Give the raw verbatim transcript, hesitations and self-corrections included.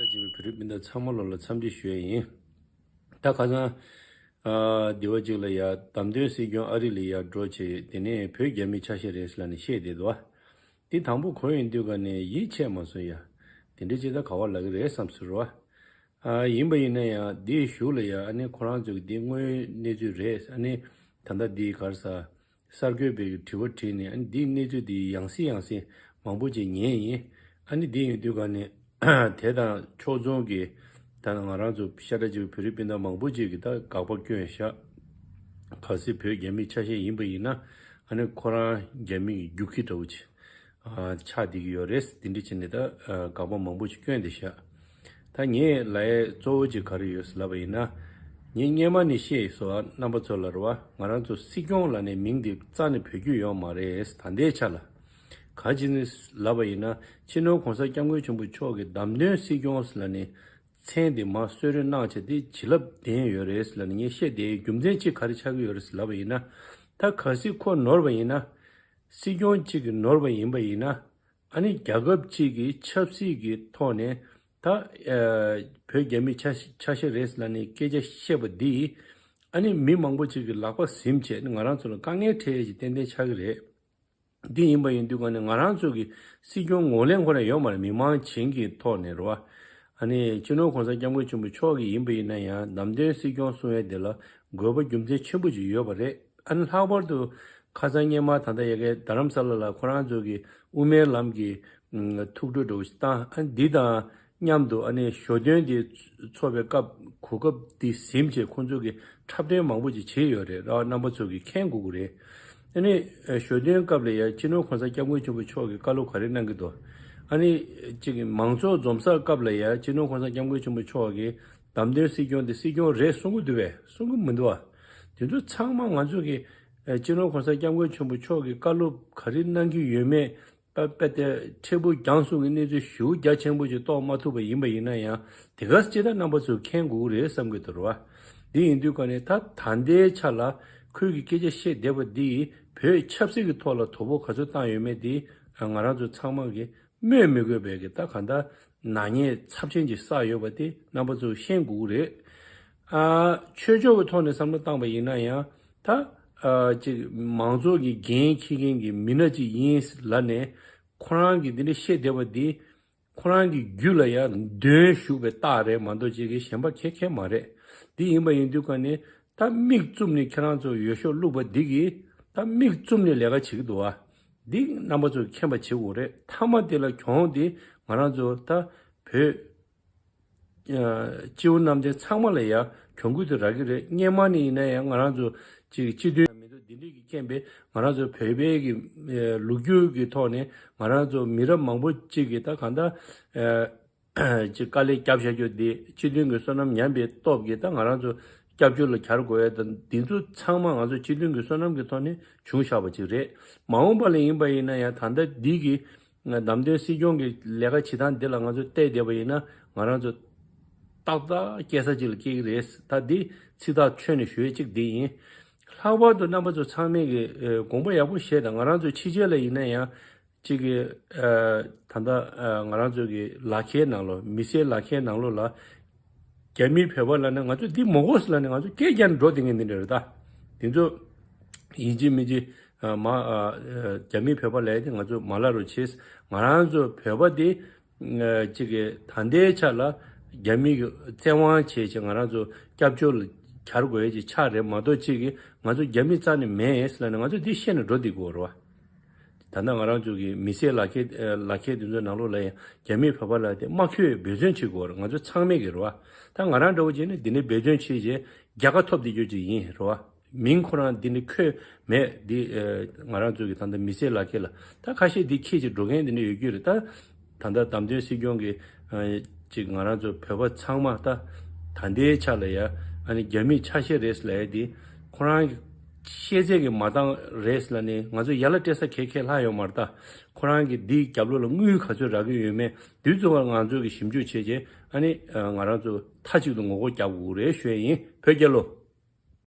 ལ་བྱེད་པའི་བོད་རིགས་སྤུན་ཟླ་ཚང་མ་ལོ་ལ་འཚམས་འདྲི་ཞུ་ཡས་ཡིན། ད་ཁ་སང་ཨ་སྡེ་བ་གཅིག་ལ་ཡ་བདམས་ཐོན་སྲིད་སྐྱོང་ཨ་རི་ལ་ཡ་འགྲོ་བྱས། དེ་ནས་བོད་རྒྱ་མིའི་ཆ་ཤས་རེད་ཟེར་ལབ་ནས་བཤད་བསྡད་འདུག་བ། དེ་དང་པོ་གོ་ཡོང་དུས་ག་ནས་ཡིད་ཆེས་མ་སོང་ཡ། དེ་འདྲ་ཅིག་ད་ག་བ་ལབ་ཀྱི་རེད་བསམ་སོང་ར་བ། ཨ་ཡིན་པ་ཡིན་ན་ཡང་འདིའི་གཞུག་ལ་ཡ་ཨ་ནི་ཁོ་རང་ཚོ་གི་འདི་དངོས་གནས་ཚུལ་རེད། ཨ་ནི་ད་ལྟ་འདི་ག་རེ་ཟ། གསར་འགོད་པའི་དྲི་བ་དྲིས་ནས། ཨ་ནི་འདིའི་གནས་ཚུལ་འདི་ཡང་སེ་ཡང་སེ་མང་པོ་ཅིག་ཉན་ཡིན། ཨ་ནི་འདི་ཡིན་དུས་ག་ནས་དེ་དང་ཕྱོགས་མཚུངས་ཀྱི་ད་ང་རང་ཚོ་ཤ་ཁྲག་གཅིག་པའི་བོད་རིགས་སྤུན་ཟླ་མང་པོ་ཅིག་གིས་ད་དགག་པ་སྐྱོན་ཤག་གལ་སྲིད་བོད་རྒྱ་མིའི་ཆ་ཤས་ཡིན་པ་ཡིན་ན། ཨ་ནི་ཁོ་རང་རྒྱ་མི་གི་རྒྱུག་ཁྱི་འདྲ་བོ་ཅིག་ཨ་ཆགས་བསྡད་ཀྱི་ཡོད་རེད། དེ་འདྲ་བྱས་ནས་ད་ཨ་དགག་པ་མང་པོ་ཅིག་སྐྱོན་བསྡད་ཤག་ད་ངས་ལབ་ཡས་གཙོ་བོ་ཅིག་ག་རེ་ཡོད་ཟེར་ལབ་པ་ཡིན་ན། ངས་སྔོན་མ་ནས་བཤད་ཡོད་སོ། རྣམ་པ་ཚོ་ལ་རེད་བ། ང་རང་ཚོ་སྲིད་སྐྱོང་ལབ་ནས་མིང་འདི་རྩ་ནས་བོད་རྒྱུད་ཡོད་མ་རེད། ད་ལྟའི་ཆ་ལ་ག་ཅི་ནས་ལབ་པ་ཡིན་ན། སྤྱི་ནོར་གོང་ས་སྐྱབས་མགོན་ཆེན་པོ་མཆོག་གི་བདམས་ཐོན་སྲིད་སྐྱོང་ལབ་ནས་མཚན་འདི་མར་གསོལ་རས་གནང་བྱས་ཏེ་བྱིན་རླབས་ལྡན་ཡོད་རེད་ལབ་ནས་ངས་བཤད་བསྡད་ཡས་རྒྱུ་མཚན་ཅིག་ག་རེ་ཆགས་ཀྱི་ཡོད་རེད་ལབ་པ་ཡིན་ན། ད་གལ་སྲིད་ཁོ་ནོར་བ་ཡིན་ན། སྲིད་སྐྱོང་གཅིག་གིས་ནོར་བ་ཡིན་པ་ཡིན་ན། ཨ་ནི་རྒྱལ་ཁབ་གཅིག་གི་ཆབ་སྲིད་ཀྱི་ཐོག་ནས་ད་ཨ་བོད་རྒྱ་མི་ཆ་ཆ་ཤས་རེད་ལབ་ནས་སྐད་ཆ་བཤད་པ་འདིས། ཨ་ནི་མི་མང་པོ་ཅིག་གི་ལག་པ་ཟིན་བྱས་ང་རང་ཚོ་ལ་དཀའ་ངལ་འཕྲད་ཡས་ཀྱི་ཏན་ཏན་ཆགས་ཀྱི་རེད། འདི་ཡིན་པ་ཡིན་དུས་ག་ནས་ང་རང་ཚོ་གི་སྲིད་སྐྱོང་ངོས་ལེན་ཁོ་རང་ཡོད་མ་རེད། མི་མང་བྱིངས་ཀྱི་ཐོག་ནས་རེད་བ། ཨ་ནི་སྤྱི་ནོར་གོང་ས་སྐྱབས་མགོན་ཆེན་པོ་མཆོག་གི་ཡིན་པ་ཡིན་ན་ཡང་། བདམས་ཐོན་སྲིད་སྐྱོང་གསུང་ཡས་དེ་ལ་དགོས་པ་རྒྱུ་མཚན་ཆེན་པོ་ཅིག་ཡོད་པ་རེད། ཨ་ནི་ལྷག་པར་དུ་ཁ་སང་སྔོན་མ་ད་ལྟ་ཡ་གི་རྡ་རམ་ས་ལ་ལ་ཁོ་རང་ཚོ་གི་དབུ་མའི་ལམ་གྱི་ཐུགས་སྤྲོ་འདྲ་བོ་ཞིག་བཏང་། ཨ་ནི་འདི་དང་མཉམ་དུ་ཨ་ནི་ཞོ་སྟོན་དེ་ཚོགས་པའི་སྐབས་གོ་སྐབས་དེ་ཟིན་བྱས་ཁོང་ཚོ་གི་འཁྲབ་སྟོན་མང་པོ་ཅིག་བྱས་ཡོད་རེད། ར་རྣམ་པ་ཚོ་གིས་མཁྱེན་དགོས་ཀྱི་རེད། ཨ་ནི་ཞོ་སྟོན་སྐབས་ལ་ཡ་སྤྱི་ནོར་གོང་ས་སྐྱབས་མགོན་ཆེན་པོ་མཆོག་གིས་བཀའ་སློབ་ག་རེ་གནང་གི་འདུག་ཨ་ནི་གཅིག་གི་མང་ཚོགས་འཛོམས་སར་སྐབས་ལ་ཡ་སྤྱི་ནོར་གོང་ས་སྐྱབས་མགོན་ཆེན་པོ་མཆོག་གིས་བདམས་ཐོན་སྲིད་སྐྱོང་དེ་སྲིད་སྐྱོང་རེད་གསུང་གི་འདུག་པས། གསུང་གི་མི་འདུག་ཨ། དེ་ཚོ་ཚང་མ་ང་ཚོ་གི་སྤྱི་ནོར་གོང་ས་སྐྱབས་མགོན་ཆེན་པོ་མཆོག་གིས་བཀའ་སློབ་ག་རེ་གནང་གི་ཡོད་མེད། དཔེ་དེ་འཕྲལ་ཕུགས་རྒྱང་གསུང་གི་གནས་ཚུལ་ཞེ་པོ་རྒྱ་ཆེན་པོ་ཅིག་རྟོགས་མ་ཐུབ་པ་ཡིན་པ་ཡིན་ན་ཡང་། དེ་ག་ཅི་ད་རྣམ་པ་ཚོས་མཁྱེན་དགོས་ཀྱི་རེད་བསམ་གྱི་འདུག་ར་བ། འདི་ཡིན་དུས་ག་ནས་ད་ད་ལྟའི་ཆ་ལ་ཁོས་ཀྱི་སྐད་ཆ་བཤད་བསྡད་པ་འདིས་བོད་ཆབ་སྲིད་ཀྱི་ཐོག་ལ་དོ་ཕོག་ག་ཚོད་བཏང་ཡོད་མེད་འདི་ང་རང་ཚོ་ཚང་མ་གིས་སྨོས་མི་དགོས་པའི་གི་ད་ག་འདྲ་ནག་ཉེས་ཚབས་ཆེན་ཅིག་བསགས་ཡོད་པ་དེ་རྣམ་པ་ཚོས་ཤེས་དགོས་ཀྱི་རེད། ཨ་ཆོས་ཕྱོགས་ཀྱི་ཐོག་ནས་བསམ་བློ་བཏང་པ་ཡིན་ན་ཡང་། ད་ཨ་ཅིག་མང་ཚོགས་ཀྱི་འགན་འཁྱེར་མཁན་གྱི་མི་སྣ་ཅིག་ཡིན་ལབ་ནས་ཁོ་རང་གིས་འདི་འདྲ་བཤད་བསྡད་པ་འདི་ཁོ་རང་གི་རྒྱུད་ལ་ཡང་འདོན་ཞུགས་པའི་རྟགས་རེད་མ་གཏོགས་ཅིག་གི་གཞན་པ་གང་ཡང་མ་རེད། འདི་ཡིན་པ་ཡིན་དུས་ག་ནས་ད་མིག་བཙུམ་ནས་ཁྱེད་རང་ཚོ་འོས་ཤོག་བླུགས་པ་འདི་གིས་ད་མིག་བཙུམ་ནས་ལས་ཀ་བྱེད་ཀྱི་འདུག་བ། འདི་རྣམ་པ་ཚོས་མཁྱེན་པ་བྱེད་དགོས་རེད། མཐའ་མ་དེ་ལ་གྱོང་དེ་ང་རང་ཚོ་ད་བོད་སྤྱི་བོ་གནམ་བསྟན་ཚང་མ་ལ་ཡང་གྱོང་གུད་དེ་རག་གི་རེད། སྔོན་མ་ནས་ཡིན་ན་ཡང་ང་རང་ཚོ་ཅིག་སྤྱི་མཐུན་མི་འདུག་འདི་འདྲས་ཀྱི་རྐྱེན་པས་ང་རང་ཚོ་བོད་པའི་གི་ལོ་རྒྱུས་ཀྱི་ཐོག་ནས་ང་རང་ཚོ་མི་རབས་མང་པོ་ཅིག་གིས་ད་གང་ལྟར་ཅིག་དཀའ་ལས་བརྒྱབ་བཞག་རྒྱུ་འདི་སྤྱི་མཐུན་གྱི་བསོད་ནམས་ཉམས་པའི་སྟོབས་ཀྱིས་ད་ང་རང་ཚོ་སྐྱབས་བཅོལ་ལ་གྱར་དགོས་ཡ་དང་འདི་ཚོ་ཚང་མ་ང་ཚོ་སྤྱི་མཐུན་གྱི་བསོད་ནམས་ཀྱི་ཐོག་ནས་བྱུང་བཞག་པ་ཅིག་རེད། མ་འོངས་པ་ལ་ཡིན་པ་ཡིན་ན་ཡང་ད་ལྟ་འདི་གི་བདམས་ཐོན་སྲིད་སྐྱོང་གི་ལས་ཀ་བྱེད་སྟངས་འདི་ལ་ང་ཚོ་བལྟས་བསྡད་པ་ཡིན་ན་ང་རང་ཚོ་ཏག་ཏག་སྐྱེལ་ས་ཅིག་ལ་སྐྱེལ་གྱི་རེད། ད་འདི་ཚིག་ཐག་ཆོད་ནས་ཞུ་ཡས་གཅིག་འདི་ཡིན། ལྷག་པར་དུ་རྣམ་པ་ཚོ་ཚང་མས་ཀྱི་དགོངས་པ་ཡག་པོ་བཞེས་དང་། ང་རང་ཚོ་ཕྱི་རྒྱལ་ལ་ཡིན་ན་ཡང་གཅིག་གི་ད་ལྟ་ང་རང་ཚོ་གི་ལག་ཁྱེར་ནང་ལོགས་མི་སེར་ལག་ཁྱེར་ནང་ལོགས་ལ་རྒྱ་མི་བོད་པ་ལབ་ན་ང་ཚོ་འདི་མ་དགོས་ལབ་ནས་ང་ཚོ་སྐད་རྒྱག་ནས་འགྲོ་བསྡད་མཁན་འདི་འདྲ་རེད་ད། འདི་ཚོ་ཡིན་གཅིག་མིན་གཅིག་མ་རྒྱ་མི་བོད་པ་ལབ་ཡ་དེ་ང་ཚོ་མ་ལབ་རོགས་བྱེད། ང་རང་ཚོ་བོད་པ་དེ་གཅིག་གི་ད་ལྟའི་ཆ་ལ་རྒྱ་མི་གི་བཙན་དབང་བྱས་བྱས་ང་རང་ཚོ་སྐྱབས་བཅོལ་གྱར་དགོས་ཡ་ཅིག་ཆགས་རེད་མ་གཏོགས་གཅིག་གི་ང་ཚོ་རྒྱ་མི་རྩ་ནས་མེད་ལབ་ནས་ང་ཚོ་འདི་བཤད་ནས་འགྲོ་བསྡད་དགོས་རེད་བ། ད་ལྟ་ང་རང་ཚོ་གི་མི་སེར་ལག་ཁྱེར་ལག་ཁྱེར་དེ་ཚོའི་ནང་ལོགས་ལ་ཡང་རྒྱ་མི་བོད་པ་ལ་དེ་མ་འཁྱོལ་བའི་འབད་བརྩོན་བྱེད་དགོས་རེད། ང་ཚོ་ཚང་མས་ཀྱི་རེད་བ། ད་ང་རང་འདྲ་བོ་བྱས་ནས་འདི་ནས་འབད་བརྩོན་བྱས་རྗེས་རྒྱལ་ཁ་ཐོབ་བསྡད་རྒྱུ་ཅིག་ཡིན་རེད་བ། མིང་ཁོ་རང་འདི་ནས་འཁོད་མེད་འདི། ང་རང་ཚོ་གི་ད་ལྟ་མི་སེར་ལག་ཁྱེར་ལ་ད་ཁ་ཤས་འདི་འཁྱེར་ཅིག་འགྲོ་མཁན་འདི་འདྲ་ཡོད་རྒྱུ་རེད་ད། ད་ལྟ་བདམས་ཐོན་སྲིད་སྐྱོང་གི་ཅིག་ང་རང་ཚོ་བོད་པ་ཚང་མ་ད་ད་ལྟའི་ཆ་ལ་ཡ་ཨ་ནི་རྒྱ་མིའི་ཆ་ཤས་རེད་ལབ་ཡ་འདི་ཁོ་རང་གི་ཤེས་ཚད་ཀྱི་མ་འདང་རེད་ལབ་ནས་ང་ཚོ་ཡ་ལ་སྤྲད་ས་ག་ག་ལྷག་ཡོད་མ་རེད་ད། ཁོ་རང་གི་འདིའི་རྒྱབ་ལོགས་ལ་དངུལ་ག་ཚོད་རག་གི་ཡོད་མེད་འདི་ཚོ་ང་ཚོ་གི་ཞིབ་འཇུག་བྱས་རྗེས་ཨ་ནི་ང་རང་ཚོ་མཐའ་གཅིག་ཏུ་ངོ་རྒོལ་རྒྱག་དགོས་རེད་ཞུ་ཡ་ཡིན། བོད་རྒྱལ་ལོ།